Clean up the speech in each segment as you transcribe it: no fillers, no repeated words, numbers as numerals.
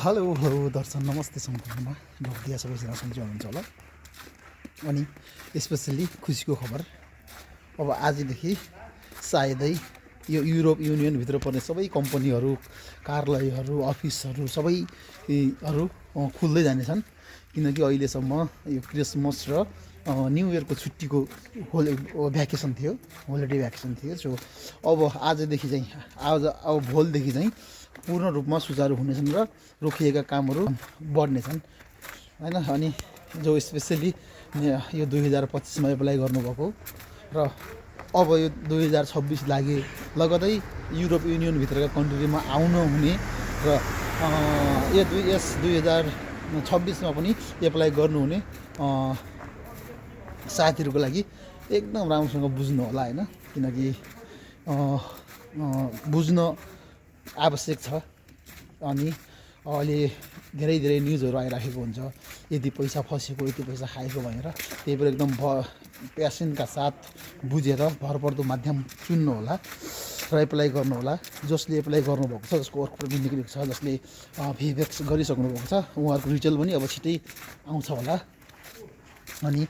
Hello hello दर्शन नमस्ते सम्पूर्णमा भक्तिया सबैजना सन्चै हुनुहुन्छ होला। अनि स्पेसल्ली खुसीको खबर, अब आजदेखि सायदै यो युरोप युनियनभित्र पर्ने सबै कम्पनीहरू, कार्यालयहरू, अफिसहरू सबैहरू खुल्दै जानेछन्। किनकि अहिलेसम्म यो क्रिसमस र न्यु इयरको छुट्टीको भ्याकेसन थियो, होलिडे भ्याकेसन थियो। सो अब आजदेखि चाहिँ अब भोलिदेखि चाहिँ पूर्ण रूपमा सुचारू हुनेछन् र रोकिएका कामहरू बढ्नेछन् हैन। अनि जो स्पेसली यो 2025मा एप्लाई गर्नुभएको र अब यो 2026 लागे लगतै युरोप युनियनभित्रका कन्ट्रीमा आउन हुने र यस 2026मा पनि एप्लाई गर्नुहुने साथीहरूको लागि एकदम राम्रोसँग बुझ्नु होला हैन। किनकि बुझ्न आवश्यक छ। अनि अहिले धेरै न्युजहरू आइराखेको हुन्छ, यति पैसा फसेको, यति पैसा खाएको भनेर। त्यही भएर एकदम प्यासनका साथ बुझेर भरपर्दो माध्यम चुन्नु होला र एप्लाई गर्नु होला। जसले एप्लाई गर्नुभएको छ, जसको वर्क परमिट निक्लेको छ, जसले भिएफएक्स गरिसक्नु भएको छ, उहाँहरूको रिजल्ट पनि अब छिटै आउँछ होला। अनि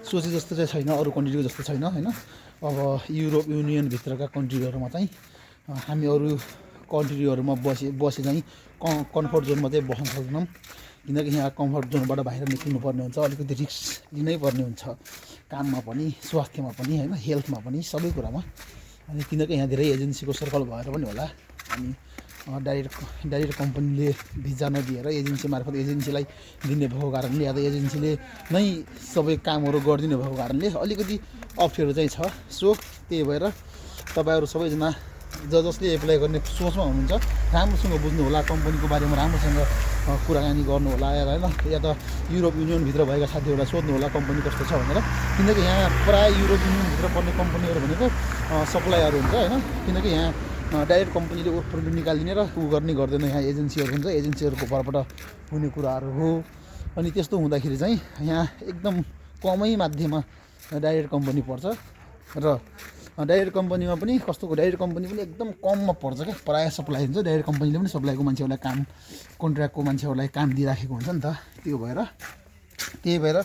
सोचे जस्तो चाहिँ छैन, अरू कन्ट्रीको जस्तो छैन हैन। अब युरोप युनियनभित्रका कन्ट्रीहरूमा चाहिँ हामी अरू कन्ट्रीहरूमा बसे चाहिँ कम्फर्ट जोनमा चाहिँ बस्न सक्दैनौँ। किनकि यहाँ कम्फर्ट जोनबाट बाहिर निस्किनु पर्ने हुन्छ, अलिकति रिस्क लिनै पर्ने हुन्छ, काममा पनि, स्वास्थ्यमा पनि हैन, हेल्थमा पनि, सबै कुरामा। अनि किनकि यहाँ धेरै एजेन्सीको सर्कल भएर पनि होला। अनि डाइरेक्ट कम्पनीले भिजा नदिएर एजेन्सी मार्फत एजेन्सीलाई दिने भएको कारणले या त एजेन्सीले नै सबै कामहरू गरिदिने भएको कारणले अलिकति अप्ठ्यारो चाहिँ छ। सो त्यही भएर तपाईँहरू सबैजना जसले एप्लाई गर्ने सोचमा हुनुहुन्छ राम्रोसँग बुझ्नु होला, कम्पनीको बारेमा राम्रोसँग कुराकानी गर्नु होला हैन। या त युरोप युनियनभित्र भएका साथीहरूलाई सोध्नु होला कम्पनी कस्तो छ भनेर। किनकि यहाँ प्राय युरोप युनियनभित्र पर्ने कम्पनीहरू भनेको सप्लायर हुन्छ हैन। किनकि यहाँ डाइरेक्ट कम्पनीले वर्क परमिट निकालिदिने र गर्ने गर्दैन, यहाँ एजेन्सीहरू हुन्छ, एजेन्सीहरूको तर्फबाट हुने कुराहरू हो। अनि त्यस्तो हुँदाखेरि चाहिँ यहाँ एकदम कमै माध्यममा डाइरेक्ट कम्पनी पर्छ र डाइरेक्ट कम्पनीमा पनि डाइरेक्ट कम्पनी पनि एकदम कममा पर्छ क्या। प्रायः सप्लाई हुन्छ, डाइरेक्ट कम्पनीले पनि सप्लाईको मान्छेहरूलाई काम, कन्ट्र्याक्टको मान्छेहरूलाई काम दिइराखेको हुन्छ नि त। त्यही भएर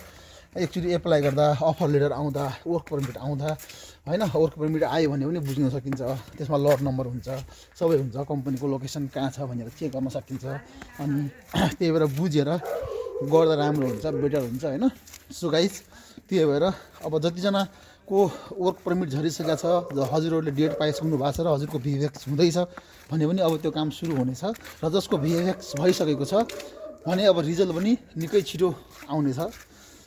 एक्चुअली एप्लाई गर्दा, अफर लेटर आउँदा, वर्क परमिट आउँदा हैन, वर्क परमिट आयो भने पनि बुझ्न सकिन्छ। त्यसमा लट नम्बर हुन्छ, सबै हुन्छ, कम्पनीको लोकेसन कहाँ छ भनेर चेक गर्न सकिन्छ। अनि त्यही भएर बुझेर गर्दा राम्रो हुन्छ, बेटर हुन्छ हैन। सो गाइज, त्यही भएर अब जतिजनाको वर्क परमिट झरिसकेको छ, हजुरहरूले डेट पाइसक्नु भएको छ र हजुरको भिएफएक्स हुँदैछ भने पनि अब त्यो काम सुरु हुनेछ। र जसको भिएफएक्स भइसकेको छ भने अब रिजल्ट पनि निकै छिटो आउनेछ।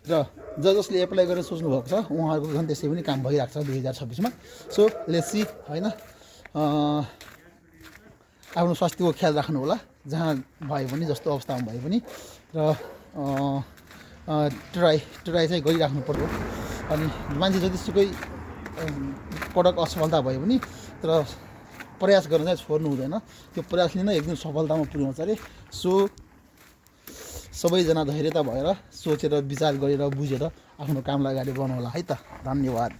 र जसले एप्लाई गरेर सोच्नु भएको छ उहाँहरूको झन् त्यसै पनि काम भइरहेको छ 2026मा। सो लेट्स सी हैन। आफ्नो स्वास्थ्यको ख्याल राख्नु होला जहाँ भए पनि, जस्तो अवस्थामा भए पनि। र ट्राई चाहिँ गरिराख्नु पर्यो। अनि मान्छे जतिसुकै पटक असफलता भयो भने तर प्रयास गर्न चाहिँ छोड्नु हुँदैन, त्यो प्रयासले नै एकदिन सफलतामा पुर्याउँछ अरे। सो सबैजना धैर्यता भएर सोचेर विचार गरेर बुझेर आफ्नो कामलाई अगाडि बढाउनु होला है त। धन्यवाद।